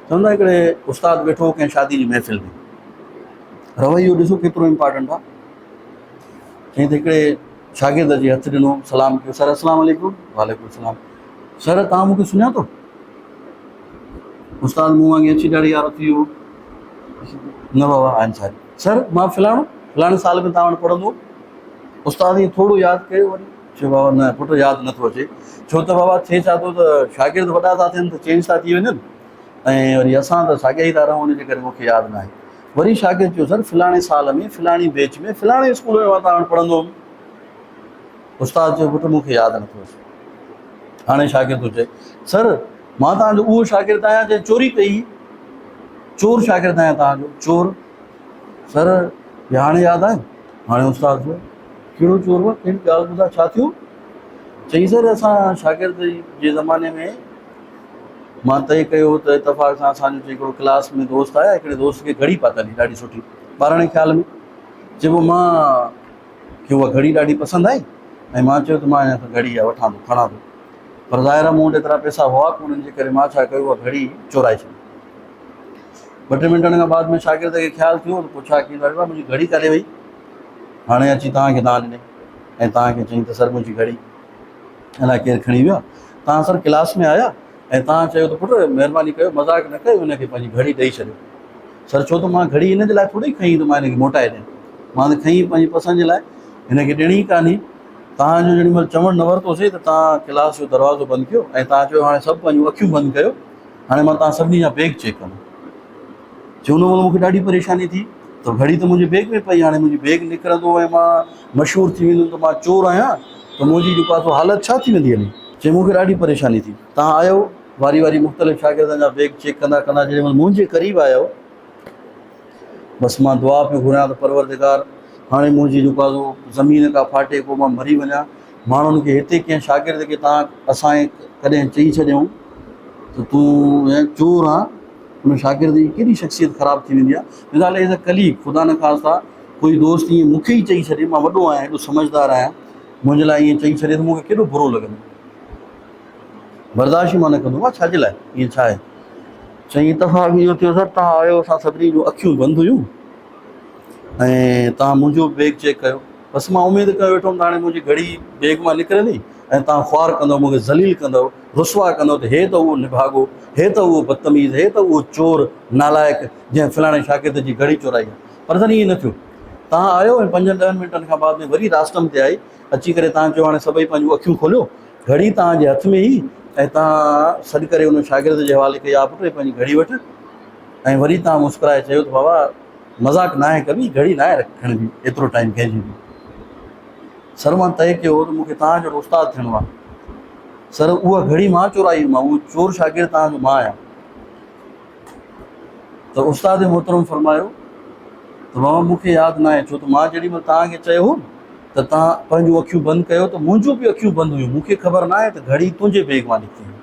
چوندا هڪڙي استاد ويٺو هو ڪنهن شادي جي محفل ۾. رويو ڏسو ڪيترو امپارٽنٽ آ. چيائين ته هڪڙي شاگرد اچي هٿ ڏنو، سلام ڪيو، سر السلام عليڪم. وعليڪم السلام. سر توهان مون کي سڃاتو؟ استاد مون وانگي اڇي ڏاڙهي وارو ٿي ويو. نه بابا آهن ساري. سر مان فلاڻو فلاڻي سال ۾ توهان وٽ پڙهندو هوم. استاد ائين ٿورو ياد ڪيو وري چيو بابا نه پٽ ياد نٿو اچي. ڇو ته بابا ٿئي ڇا ٿو ته شاگرد وڏا ٿا ٿين ته چينج ٿا ٿي وڃن ۽ وري اسان ته ساڳيا ئي ٿا رهون ان جي ڪري مون کي ياد ناهي. وري شاگرد چيو سر فلاڻي سال ۾ فلاڻي بيچ ۾ فلاڻي اسڪول ۾ مان توهان وٽ پڙهندو هوم. استاد چيو پٽ مون کي ياد نٿو اچي. هاڻي شاگرد ٿو چئي سر مان توهان جو اهو شاگرد آهيان جنهن چوري ڪئي هئي. چور شاگرد آهيان توهان جو چور. سر هي هاڻي ياد آيو؟ هاڻي استاد چيو ڪهڙو چور هو ڪهڙي ڳالهه ٻڌاء ڇا ٿيو؟ چئي سر اسان شاگرد جي زماني ۾ مان طئي ڪيو هو ته اتفاق سان اسان جو هڪڙو ڪلاس ۾ دوست آيا هڪڙي دوست کي گهڙي پاتل هئي ڏاڍي سٺي ٻاراڻي خيال ۾ چئبو مان کي اها گهڙي ڏاڍي پسند آئي ۽ مان چيو ته مان هن کان گهڙي اها وٺان ٿو کڻان ٿو پر ظاهر آهي مون وٽ ايترا پئسا هئا ڪونه ان جي ڪري مان ڇا ڪيو اها گهڙي چورائي ڇڏي. ٻه ٽي منٽن کان بعد ۾ شاگرد کي خيال ٿيو ته پوء ڇا ڪيندو اڙي منهنجي گهڙي ڪاڏي وئي هاڻي اچي توهان کي دانهن ڏني ۽ توهان کي چيائين ته سر منهنجي گهڙي الائي ڪير کڻي ويو آهي توهان سر ڪلاس ۾ آيا ۽ توهان چيو ته پٽ مهرباني ڪيو مذاق نه ڪيو هن کي پنهنجي گهڙي ڏئي ڇڏيو سر ڇو ته مان گهڙي هن جي لاء ٿوري کنئي ته مان هن کي موٽائي ڏيان مان ته کنئي پنهنجي پسند جي لاء هن کي ڏيڻي ئي ڪانهي توهان جو جيڏي مهل چوڻ نه ورتوسي ته توهان ڪلاس جو دروازو بند ڪيو ۽ توهان چيو هاڻي سڀ پنهنجون اکيون بند ڪيو هاڻي مان توهان سڀني جا بيگ چيڪ ڪندم. چي ان مهل مون کي ڏاڍي پريشاني ٿي ته گهڙي ته منهنجي بيگ ۾ پئي هاڻي منهنجي بيگ نڪرندو ۽ مان مشهور ٿي ويندم ته مان چور آهيان ته منهنجي جيڪو آهي سو حالت ڇا ٿي ويندي هلي. چي مون کي ڏاڍي پريشاني ٿي. توهان آيو واري واري مختلف شاگردن جا بيگ چيڪ ڪندا ڪندا جيڏي مهل منهنجي قريب آيو بس مان دعا پيو گهريان ته پروردگار هاڻي منهنجي جيڪو آهي سو زمين ڪا ڦاٽي ڪو مان مري وڃان. ماڻهن کي هتي ڪنهن شاگرد کي تان اسان ڪڏهن چئي ڇڏيون ته تون چور آن ان شاگرد جي ڪيڏي شخصيت خراب ٿي ويندي آهي مثال ايز اي ڪليگ خدا نخواسته ڪوئي دوست ائين مون کي ئي چئي ڇڏي مان وڏو آهيان ايڏو سمجهدار آهيان منهنجي لاء ائين چئي ڇڏي ته مون کي ڪيڏو برو لڳندو برداشت ئي مان نه ڪندو مان ڇا جي لاء ائين ڇا آهي چئي اتفاق اهو ٿيو سر تان آيو اسان سڀني جون اکيون بند هيون ۽ توهان منهنجو بيگ چيڪ ڪيو. بس مان اميد ڪيو ويٺو هوم ته هاڻي منهنجي گهڙي بيگ مان نڪرندي ۽ توهان خوار ڪندؤ، مون کي ذليل ڪندؤ، رسوا ڪندؤ ته هي ته اهو نڀاڳو، هي ته اهو بدتميز، هي ته اهو چور، نالائق، جنهن فلاڻي شاگرد جي گهڙي چورائي آهي. پر سر ائين نه ٿيو. توهان آيو ۽ پنجن ڏهن منٽن کان بعد ۾ وري راسٽم تي آئي، اچي ڪري توهان چيو هاڻي سڀئي پنهنجون اکيون کوليو. گهڙي توهان جي هٿ ۾ هئي ۽ توهان سڏ ڪري ان شاگرد جي حوالي ڪئي، آ پٽ هي پنهنجي گهڙي وٺ ۽ وري توهان مسڪرائي چيو ته بابا مذاق ناهي ڪبي، گهڙي ناهي کڻبي ايترو ٽائيم ڪنهن جي به. سر مان طئي ڪيو هو ته مون کي توهان جهڙو استاد ٿيڻو آهي. سر اها گهڙي مان چورائي هئي مان اهو چور شاگرد توهان جو مان آهيان. ته استاد محترم فرمايو ته بابا مون کي ياد ناهي ڇو ته مان جيڏي مهل توهان کي چيو هو ته توهان پنهنجون اکيون بند ڪيو ته منهنجون به اکيون بند هيون مون کي خبر ناهي ته گهڙي تنهنجي بيگ مان نڪتي هئي.